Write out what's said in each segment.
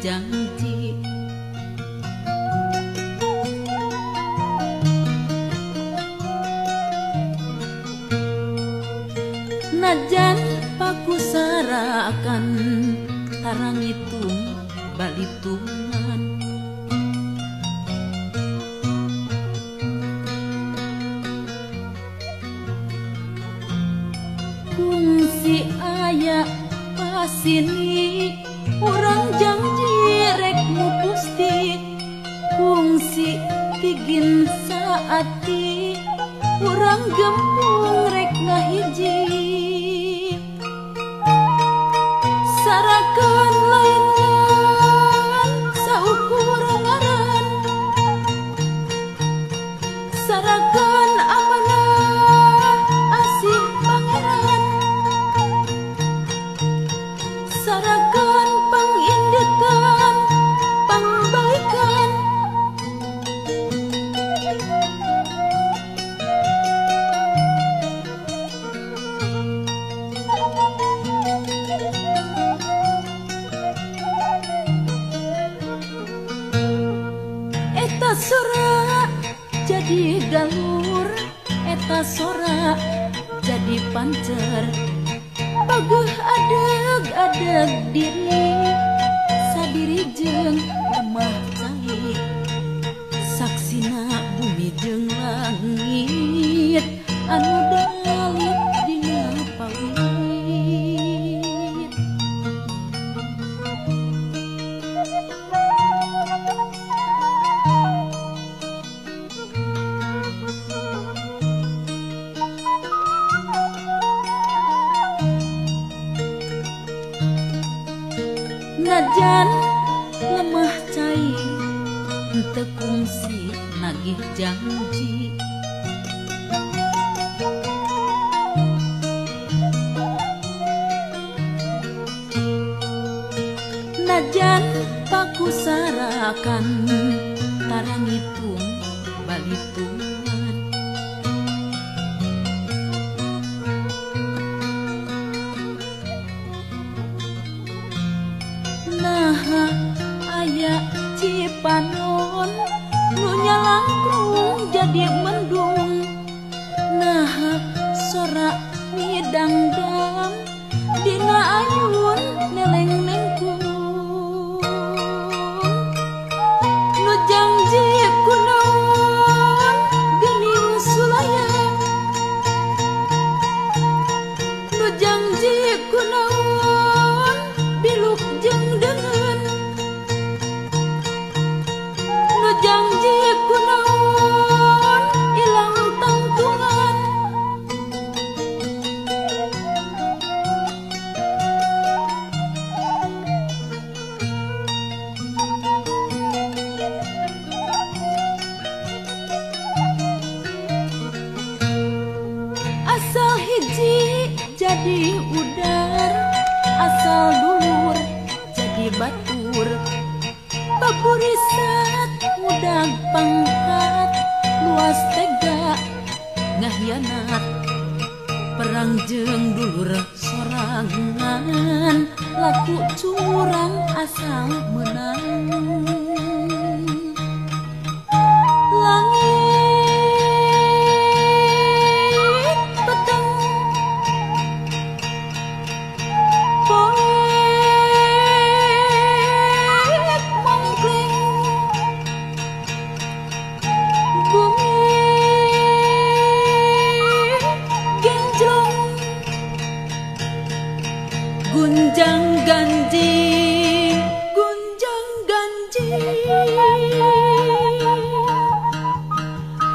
janji. Najan pakusarakan tarang hitung balitungan. Kungsi aya pasini urang janji rek mupusti. Kungsi pigin saati urang gempung rek ngahiji. Sarakan laingan saukur ngaran, sarakan amanah asih pangeran, sarakan pangindetan pangbaikan. Eta sora jadi galur, eta sora jadi pancer. Pageuh adeg-adeg diri, sadiri jeung lemah cai. Saksina bumi jeung langit anu dalit dina pawit. Najan lemah cai henteu kungsi nagih janji. Najan pakusarakan tarang hitung balitungan. Naha aya Cipanon nu nyalangkrung jadi mendung. Naha sora midangdang dina ayun neleng nengkung. Nu janji kunaon geuning sulaya, nu janji kunaon biluk jeung deungeun, nu janji kunaon ilang tangtungan. Asal hiji jadi udar, asal dulur jadi batur. Paburisat mudang pangkat, luas tega ngahianat. Perang jeung dulur sorangan, laku curang asal menang. Langit peteng poek mongkling, bumi genjrong gunjang ganjing, gunjang ganjing.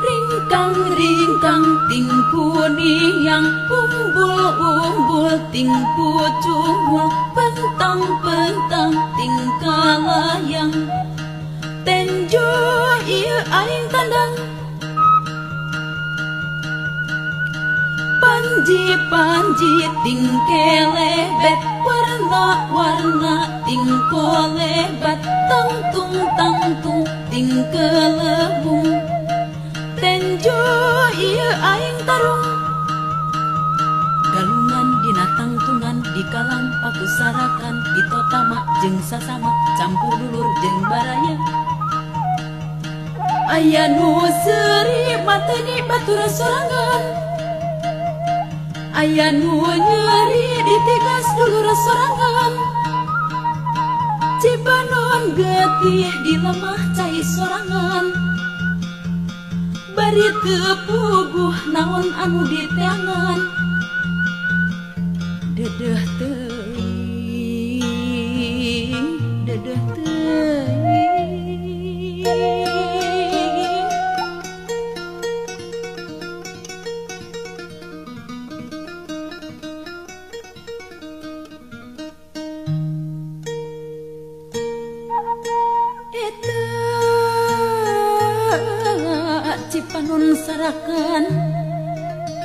Ringkang ringkang tingku niang, umbul umbul tingku cungul, pentang pentang tingkalayang. Tenjo ieu aing tandang, panji panji tingkelebet, warna warna tingkolebat, tangtung tangtung tingkelebung. Tenjo ieu aing tarung, galungan dina tangtung. tangtungan di kalang paku sarakan bitotama jeung sasama campur dulur jeung baraya. Aya nu seuri mateni batur sorangan, aya nu nyeri ditigas dulur sorangan. Cipanon getih di lemah cai sorangan, bari teu puguh naon anu diteangan. Dedeh teuing, dedeh teuing. Eta Cipanon sarakan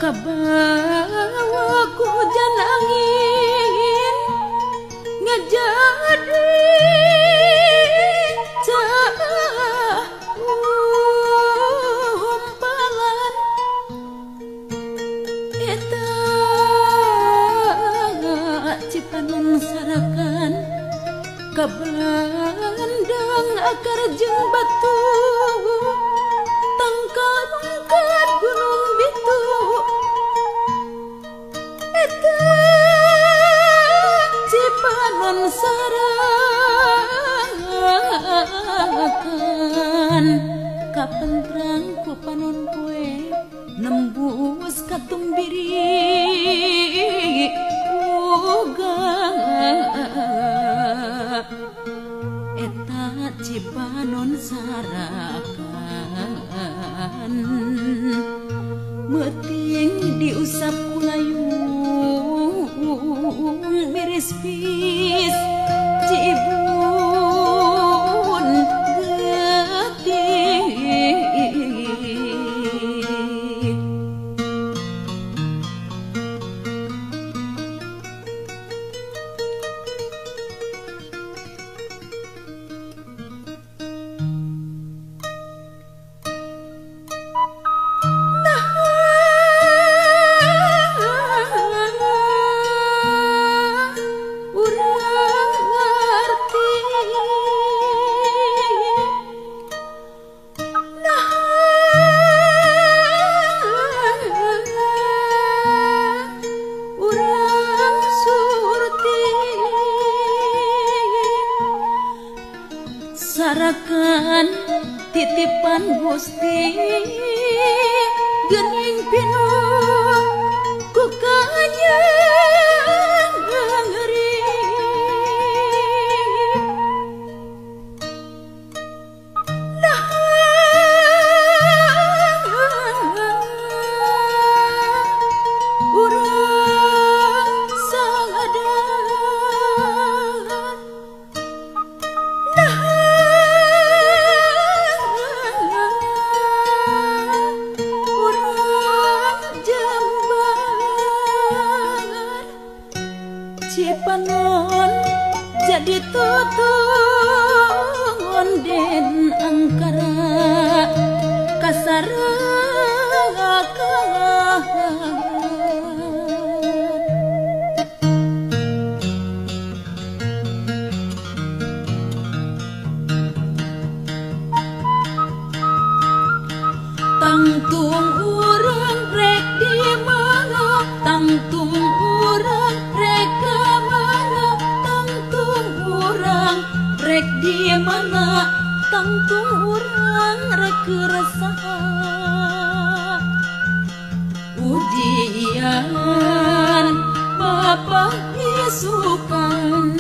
kabawa ku hujan angin ngajadi cahumpalan. Eta Cipanon sarakan kabandang akar jeung batu tangkal mungkat gunung bitu. Eta Cipanon sarakan kapentrang ku panon poe nembus katumbiri uga. Eta Cipanon sarakan meuting diusap ku layung miris pis cibun getih. Sarakan titipan Gusti geuning pinuh ku kanyang ngeri. Nah, urang sadar. Nah, Cipanon jadi tutung den angkara kasarakan. Tangtung urang rek di mana, tangtung urang rek ka mana, tangtung urang rek di mana, tangtung urang rek keresaha. Ujian bapak isukan.